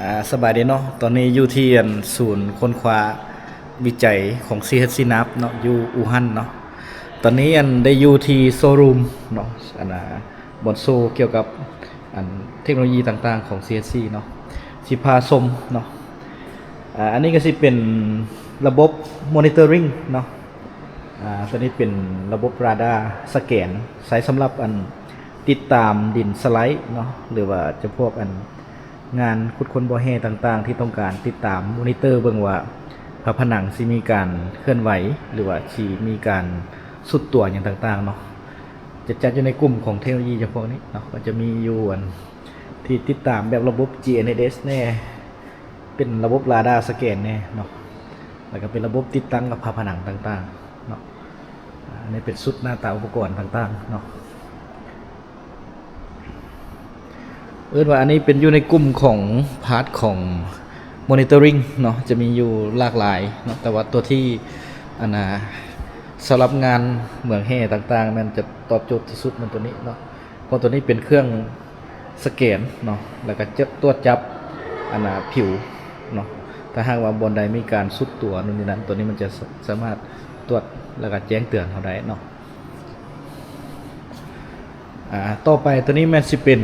ອາ ສະບາຍດີເນາະ, ຕອນນີ້ຢູ່ທີ່ອັນສູນຄົ້ນຄວ້າວິໄຈຂອງ ຊີເອັດຊີ ນາບ ເນາະ ຢູ່ອູ່ຮັນເນາະ. ຕອນນີ້ອັນໄດ້ຢູ່ທີ່ໂຊຣູມເນາະ ອັນ ອາ ບ່ອນໂຊກ່ຽວກັບອັນເທັກໂນໂລຢີຕ່າງໆຂອງ ຊີເອັດຊີ ເນາະ ຊິພາຊົມເນາະ. ອາ ອັນນີ້ກໍຊິເປັນລະບົບ monitoring ເນາະ. ອາ ຕົວນີ້ເປັນລະບົບລາດາສະແກນ ໃຊ້ສຳລັບອັນຕິດຕາມດິນສະໄລເນາະ ຫຼືວ່າຈຳພວກອັນ ງານຂຸດຄົ້ນບໍ່ແຮ່ຕ່າງໆ ທີ່ຕ້ອງການຕິດຕາມ monitor ເບິ່ງວ່າຝາຜະໜັງຊິມີການເຄື່ອນໄຫວ ຫຼືວ່າຊິມີການຊຸດຕົວຫຍັງຕ່າງໆເນາະ. ຈະຈັດຢູ່ໃນກຸ່ມຂອງເທັກໂນໂລຢີຈຳພວກນີ້ເນາະ, ກໍຈະມີຢູ່ອັນທີ່ຕິດຕາມແບບລະບົບ ຈີເອັນເອສ ແດ່ ເປັນລະບົບລາດາສະແກນແດ່ເນາະ, ແລ້ວກໍເປັນລະບົບຕິດຕັ້ງກັບຝາຜະໜັງຕ່າງໆເນາະ. ອາ ອັນນີ້ເປັນຊຸດໜ້າຕາອຸປະກອນຕ່າງໆເນາະ. ເອີ້ນວ່າອັນນີ້ເປັນຢູ່ໃນກຸ່ມຂອງພາດຂອງ monitoring ເນາະ, ຈະມີຢູ່ຫຼາກຫຼາຍເນາະ, ແຕ່ວ່າຕົວທີ່ອັນນ່າ ສຳລັບງານເໝືອງແຮ່ຕ່າງໆ ແມ່ນຈະຕອບໂຈດທີ່ສຸດແມ່ນຕົວນີ້ເນາະ, ເພາະຕົວນີ້ເປັນເຄື່ອງສະແກນເນາະ ແລ້ວກໍຈະຕວດຈັບອັນນ່າ ຜິວເນາະ. ຖ້າຫາກວ່າບ່ອນໃດມີການຊຸດຕົວໂນ່ນນີ້ນັ້ນ ຕົວນີ້ມັນຈະ ສ- ສາມາດຕວດ ແລ້ວກໍແຈ້ງເຕືອນເຮົາໄດ້ເນາະ. ອາ ຕໍ່ໄປຕົວນີ້ແມ່ນຊິເປັນ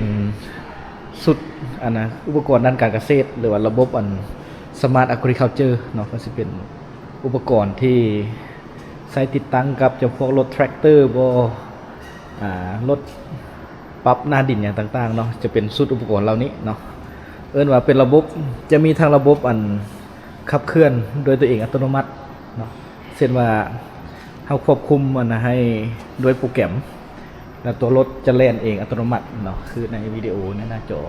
ຊຸດອັນນ່າ ອຸປະກອນດ້ານການກະເສດ ຫຼືວ່າລະບົບອັນ Smart Agriculture ເນາະ, ກໍຊິເປັນອຸປະກອນທີ່ໃຊ້ຕິດຕັ້ງກັບຈຳພວກລົດແທຣັກເຕີບໍ ອາ ລົດປັບໜ້າດິນຫຍັງຕ່າງໆເນາະ, ຈະເປັນຊຸດອຸປະກອນເຫຼົ່ານີ້ເນາະ. ເອີ້ນວ່າເປັນລະບົບ ຈະມີທັງລະບົບອັນຂັບເຄື່ອນໂດຍຕົວເອງອັດຕະໂນມັດເນາະ, ເຊັ່ນວ່າ ເຮົາຄວບຄຸມອັນໃຫ້ດ້ວຍໂປຣແກຣມ ແລ້ວຕົວລົດຈະແລ່ນເອງອັດຕະໂນມັດເນາະ, ຄືໃນວິດີໂອໃນໜ້າຈໍ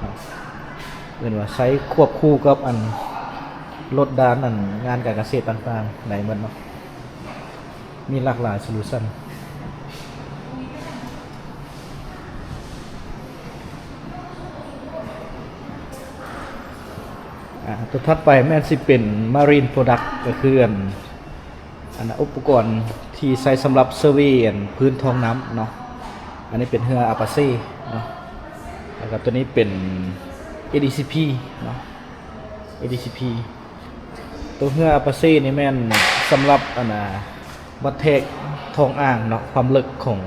ເນາະ. ເອີ້ນວ່າໃຊ້ຄວບຄູ່ກັບອັນລົດດ້ານອັນງານການກະເສດຕ່າງໆໄດ້ໝົດເນາະ, ມີຫຼາກຫຼາຍໂຊລູຊັນ. ອາ ຕົວຖັດໄປແມ່ນຊິເປັນ Marine Product ກໍຄືອັນ ອັນ ອຸປະກອນທີ່ໃຊ້ສຳລັບເຊີເວອັນພື້ນທ້ອງນ້ຳເນາະ. ອັນນີ້ເປັນເຮືອອາປາເຊເນາະ, ແລ້ວກໍຕົວນີ້ເປັນ ເອດີຊີພີເນາະ, ເອດີຊີພີ. ຕົວເຮືອອາປາເຊນີ້ແມ່ນສຳລັບອັນນ່າ ວັດແທກທ້ອງອ່າງເນາະ, ຄວາມເລິກຂອງ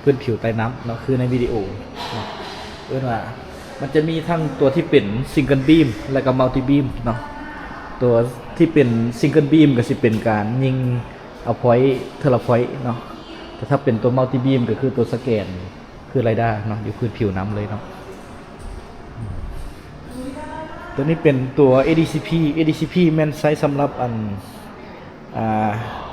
ພື້ນຜິວໃຕ້ນ້ຳເນາະ, ຄືໃນວິດີໂອເນາະ. ເອີ້ນວ່າມັນຈະມີທັງຕົວທີ່ເປັນ Single Beam ແລ້ວກໍ Multi Beam ເນາະ. ຕົວທີ່ເປັນ Single Beam ກໍຊິເປັນການຍິງເອົາພອຍເທື່ອລະພອຍເນາະ, ແຕ່ຖ້າເປັນຕົວ Multi Beam ກໍຄືຕົວສະແກນ ຄືລາດາເນາະ ຢູ່ພື້ນຜິວນ້ຳເລີຍເນາະ. ຕົວນີ້ເປັນຕົວ ເອດີຊີພີ, ເອດີຊີພີ ແມ່ນໃຊ້ສຳລັບອັນ ອາ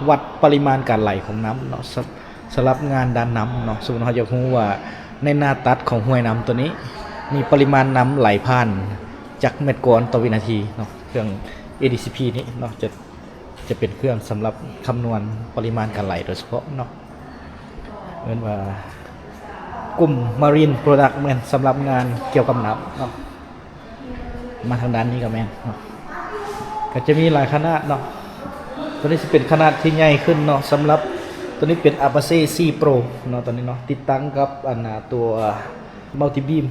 ວັດປະລິມານການໄຫຼຂອງນ້ຳເນາະ, ສ- ສຳລັບງານດ້ານນ້ຳເນາະ. ສົມມຸດເຮົາຢາກຮູ້ວ່າໃນໜ້າຕັດຂອງຫ້ວຍນ້ຳຕົວນີ້ ມີປະລິມານນ້ຳໄຫຼຜ່ານຈັກແມັດກ້ອນຕໍ່ວິນາທີເນາະ, ເຄື່ອງ ເອດີຊີພີ ນີ້ເນາະ ຈະ ຈະເປັນເຄື່ອງສຳລັບຄຳນວນປະລິມານການໄຫຼໂດຍສະເພາະເນາະ. ເອີ້ນວ່າກຸ່ມ Marine Product ແມ່ນສຳລັບງານກ່ຽວກັບນ້ຳເນາະ. ມາທາງດ້ານນີ້ກໍແມ່ນເນາະ, ກໍຈະມີຫຼາຍຂະໜາດເນາະ. ຕົວນີ້ຊິເປັນຂະໜາດທີ່ໃຫຍ່ຂຶ້ນເນາະ, ສຳລັບຕົວນີ້ເປັນ Apache ສີ່ Pro ເນາະ, ຕົວນີ້ເນາະ ຕິດຕັ້ງກັບອັນ ຕົວ Multi Beam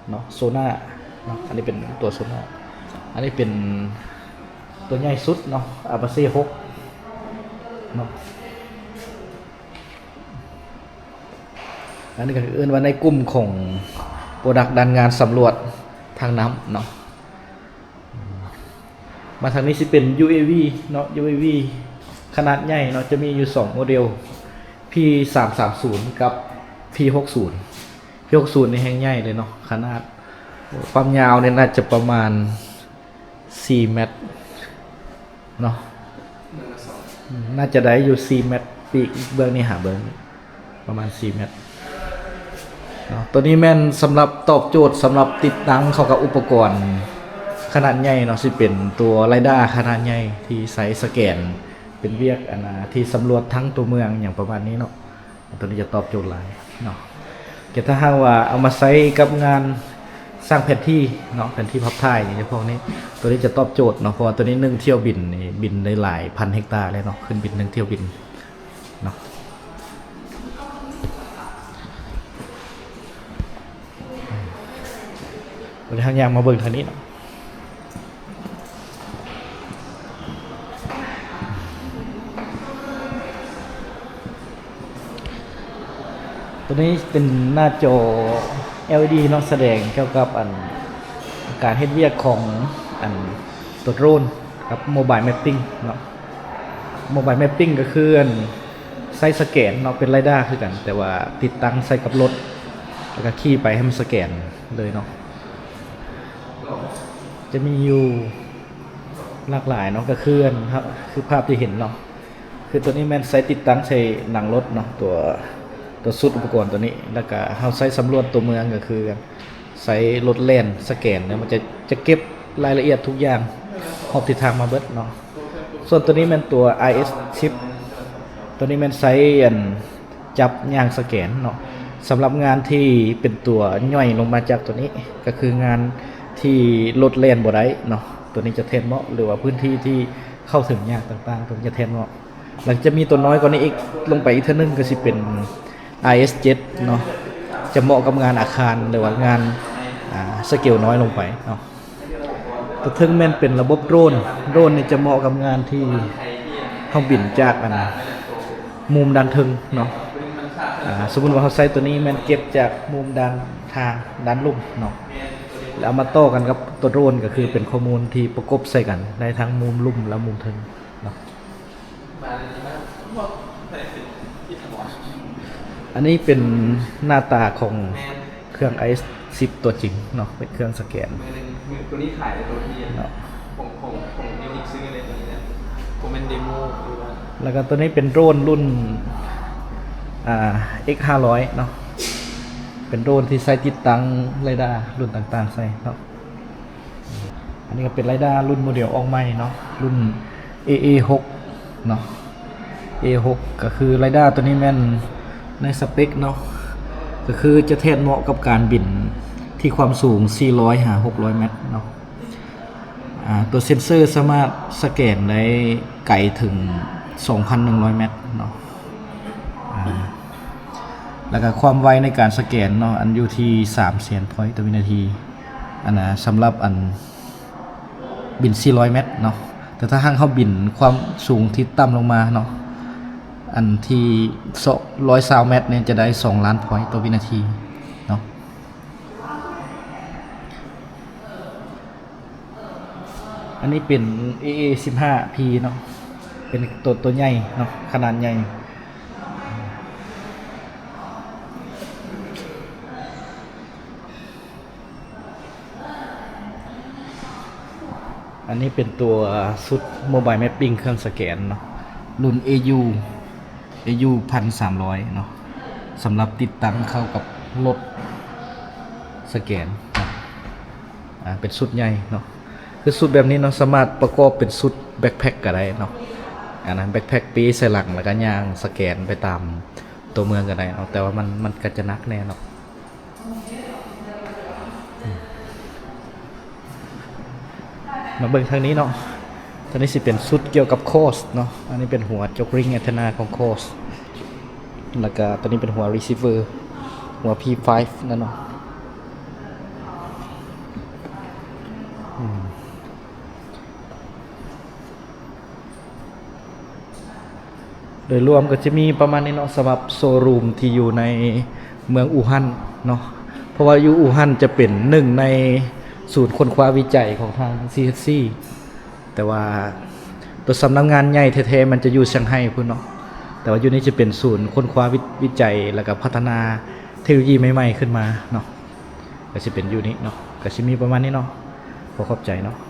ເນາະ Sonar ເນາະ. ອັນນີ້ເປັນຕົວ Sonar, ອັນນີ້ເປັນຕົວໃຫຍ່ສຸດເນາະ Apache ຫົກເນາະ. ອັນນີ້ກໍເອີ້ນວ່າໃນກຸ່ມຂອງ Product ດ້ານງານສຳຫຼວດທາງນ້ຳເນາະ. ມາທາງນີ້ຊິເປັນ UAV ເນາະ, UAV ຂະໜາດໃຫຍ່ເນາະ, ຈະມີຢູ່ສອງໂມເດວ P ສາມສາມສູນ ກັບ P ຫົກສູນ. P ຫົກສູນນີ້ແຮງໃຫຍ່ເລີຍເນາະ, ຂະໜາດຄວາມຍາວນີ້ໜ້າຈະປະມານສີ່ແມັດເນາະ, ໜ້າຈະໄດ້ຢູ່ສີ່ແມັດ, ປີກເບື້ອງນີ້ຫາເບື້ອງນີ້ ປະມານສີ່ແມັດເນາະ. ຕົວນີ້ແມ່ນສຳລັບຕອບໂຈດສຳລັບຕິດຕັ້ງເຂົ້າກັບອຸປະກອນຂະໜາດໃຫຍ່ເນາະ, ຊິເປັນຕົວລາດາຂະໜາດໃຫຍ່ທີ່ໃຊ້ສະແກນ ເປັນວຽກອັນນາ ທີ່ສຳຫຼວດທັງຕົວເມືອງຫຍັງປະມານນີ້ເນາະ. ຕົວນີ້ຈະຕອບໂຈດຫຼາຍເນາະ, ແຕ່ຖ້າຫາກວ່າເອົາມາໃຊ້ກັບງານສ້າງແຜນທີ່ເນາະ, ແຜນທີ່ພາບຖ່າຍນີ້ ພວກນີ້ ຕົວນີ້ຈະຕອບໂຈດເນາະ, ເພາະວ່າຕົວນີ້ໜຶ່ງຖ້ຽວບິນນີ້ບິນໄດ້ຫຼາຍພັນເຮັກຕາເລີຍເນາະ, ຂຶ້ນບິນໜຶ່ງຖ້ຽວບິນ ເນາະ. ໂອ ເຮົາຍ່າງມາເບິ່ງທາງນີ້ເນາະ. ຕົວນີ້ເປັນໜ້າຈໍ ແອລອີດີ ເນາະ ສະແດງກ່ຽວກັບອັນ ການເຮັດວຽກຂອງອັນ ຕົວໂດຣນກັບ Mobile Mapping ເນາະ. Mobile Mapping ກໍຄືອັນ ໃຊ້ສະແກນເນາະ ເປັນໄຣດ້າຄືກັນ ແຕ່ວ່າຕິດຕັ້ງໃສ່ກັບລົດ ແລ້ວກໍຂີ່ໄປໃຫ້ມັນສະແກນເລີຍເນາະ. ຈະມີຢູ່ຫຼາກຫຼາຍເນາະ ກໍຄືອັນ ຄືພາບທີ່ເຫັນເນາະ ຄືຕົວນີ້ແມ່ນໃຊ້ຕິດຕັ້ງໃສ່ໜັງລົດເນາະ ຕົວ ຕົວຊຸດອຸປະກອນຕົວນີ້ ແລ້ວກະເຮົາໃຊ້ສຳຫຼວດຕົວເມືອງ ກໍຄືໃຊ້ລົດແລ່ນສະແກນເນາະ ມັນຈະ ຈະເກັບລາຍລະອຽດທຸກຢ່າງຮອບທິດທາງມາເບິດເນາະ. ສ່ວນຕົວນີ້ແມ່ນຕົວ ອາເອສສິບ ຕົວນີ້ແມ່ນໃຊ້ອັນ ຈັບຍ່າງສະແກນເນາະ. ສຳລັບງານທີ່ເປັນຕົວຍ່ອຍລົງມາຈາກຕົວນີ້ ກໍຄືງານທີ່ລົດແລ່ນບໍ່ໄດ້ເນາະ ຕົວນີ້ຈະແທນເໝາະ ຫຼືວ່າພື້ນທີ່ທີ່ເຂົ້າເຖິງຍາກຕ່າງໆ ຕົວນີ້ຈະແທນເໝາະ. ແລ້ວຈະມີຕົວນ້ອຍກວ່ານີ້ອີກ ລົງໄປອີກເທື່ອໜຶ່ງ ກໍຊິເປັນ ອາເອສເຈັດ ເນາະ ຈະເໝາະກັບງານອາຄານ ຫຼືວ່າງານ ອ່າ ສະເກວນ້ອຍລົງໄປເນາະ. ຕົວເທິງແມ່ນເປັນລະບົບໂດຣນ ໂດຣນນີ້ຈະເໝາະກັບງານທີ່ເຮົາບິນຈາກອັນ ມຸມດ້ານເທິງເນາະ. ອ່າ ສົມມຸດວ່າເຮົາໃຊ້ຕົວນີ້ແມ່ນເກັບຈາກມຸມດ້ານທາງ ດ້ານລຸ່ມເນາະ ແລ້ວເອົາມາຕໍ່ກັນກັບຕົວໂດຣນ ກໍຄືເປັນຂໍ້ມູນທີ່ປະກົບໃສ່ກັນໄດ້ທັງມຸມລຸ່ມ ແລະ ມຸມເທິງເນາະ. ອັນນີ້ເປັນໜ້າຕາຂອງເຄື່ອງ ອາເອສສິບ ຕົວຈິງເນາະ ເປັນເຄື່ອງສະແກນ ຕົວນີ້ຂາຍໃນຕົວທີ່ເນາະ ຂອງ ຂອງ ຂອງ Munich ຊື້ເລີຍຕົວນີ້ນະ ບໍ່ແມ່ນເດໂມ ຫຼືວ່າ ແລ້ວກໍຕົວນີ້ເປັນໂດຣນລຸ້ນ ອ່າ ເອັກຫ້າຮ້ອຍເນາະ ເປັນໂດຣນທີ່ໃຊ້ຕິດຕັ້ງໄຣດ້າລຸ້ນຕ່າງໆໃສ່ເນາະ. ອັນນີ້ກໍເປັນໄຣດ້າລຸ້ນໂມເດວອອກໃໝ່ເນາະ ລຸ້ນ ເອເອຫົກ ເນາະ ເອຫົກ ກໍຄືໄຣດ້າຕົວນີ້ແມ່ນໃນສະເປັກເນາະ ກໍຄືຈະແທນເໝາະກັບການບິນທີ່ຄວາມສູງສີ່ຮ້ອຍຫາຫົກຮ້ອຍແມັດເນາະ. ອ່າ ຕົວເຊັນເຊີສາມາດສະແກນໄດ້ໄກເຖິງສອງພັນໜຶ່ງຮ້ອຍແມັດເນາະ. ອ່າ ແລ້ວກໍຄວາມໄວໃນການສະແກນເນາະ ອັນຢູ່ທີ່ສາມແສນພອຍຕໍ່ວິນາທີ ອັນນະ ສຳລັບອັນ ບິນສີ່ຮ້ອຍແມັດເນາະ ແຕ່ຖ້າຫາກເຮົາບິນຄວາມສູງທີ່ຕ່ຳລົງມາເນາະ ອັນທີ່ສອງຮ້ອຍຊາວແມັດນີ້ ຈະໄດ້ສອງລ້ານພອຍຕໍ່ວິນາທີເນາະ. ອັນນີ້ເປັນ ເອເອສິບຫ້າພີ ເນາະ ເປັນໂຕ ໂຕໃຫຍ່ເນາະ ຂະໜາດໃຫຍ່. ອັນນີ້ເປັນຕົວຊຸດ Mobile Mapping ເຄື່ອງສະແກນເນາະ ລຸ້ນ ເອຢູ ເອຢູພັນສາມຮ້ອຍເນາະ ສຳລັບຕິດຕັ້ງເຂົ້າກັບລົດສະແກນເນາະ. ອ່າ ເປັນຊຸດໃຫຍ່ເນາະ ຄືຊຸດແບບນີ້ເນາະ ສາມາດປະກອບເປັນຊຸດ backpack ກໍໄດ້ເນາະ ອັນນັ້ນ backpack ເປ້ໃສ່ຫຼັງ ແລ້ວກໍຍ່າງສະແກນໄປຕາມຕົວເມືອງກໍໄດ້ເນາະ ແຕ່ວ່າມັນ ມັນກໍຈະໜັກແດ່ເນາະ. ມາເບິ່ງທາງນີ້ເນາະ ທາງນີ້ຊິເປັນຊຸດກ່ຽວກັບ Course ເນາະ ອັນນີ້ເປັນຫົວ Jogging Antenna ຂອງ Course ແລ້ວກະຕົວນີ້ເປັນຫົວ Receiver ຫົວ P five ນັ້ນເນາະ. ອືມ ໂດຍລວມກໍຈະມີປະມານນີ້ເນາະ ສຳລັບໂຊຣູມທີ່ຢູ່ໃນເມືອງອູຮັນເນາະ ເພາະວ່າຢູ່ອູຮັນຈະເປັນໜຶ່ງໃນສູນຄົ້ນຄວ້າວິໄຈຂອງທາງ ຊີເອັດຊີ ແຕ່ວ່າຕົວສຳນັກງານໃຫຍ່ແທ້ໆ ມັນຈະຢູ່ຊຽງໄຮ້ພຸ້ນເນາະ ແຕ່ວ່າຢູ່ນີ້ຈະເປັນສູນຄົ້ນຄວ້າວິ ວິໄຈ ແລ້ວກໍພັດທະນາເທັກໂນໂລຢີໃໝ່ໆຂຶ້ນມາເນາະ ກໍຊິເປັນຢູ່ນີ້ເນາະ ກໍຊິມີປະມານນີ້ເນາະ ຂໍຂອບໃຈເນາະ.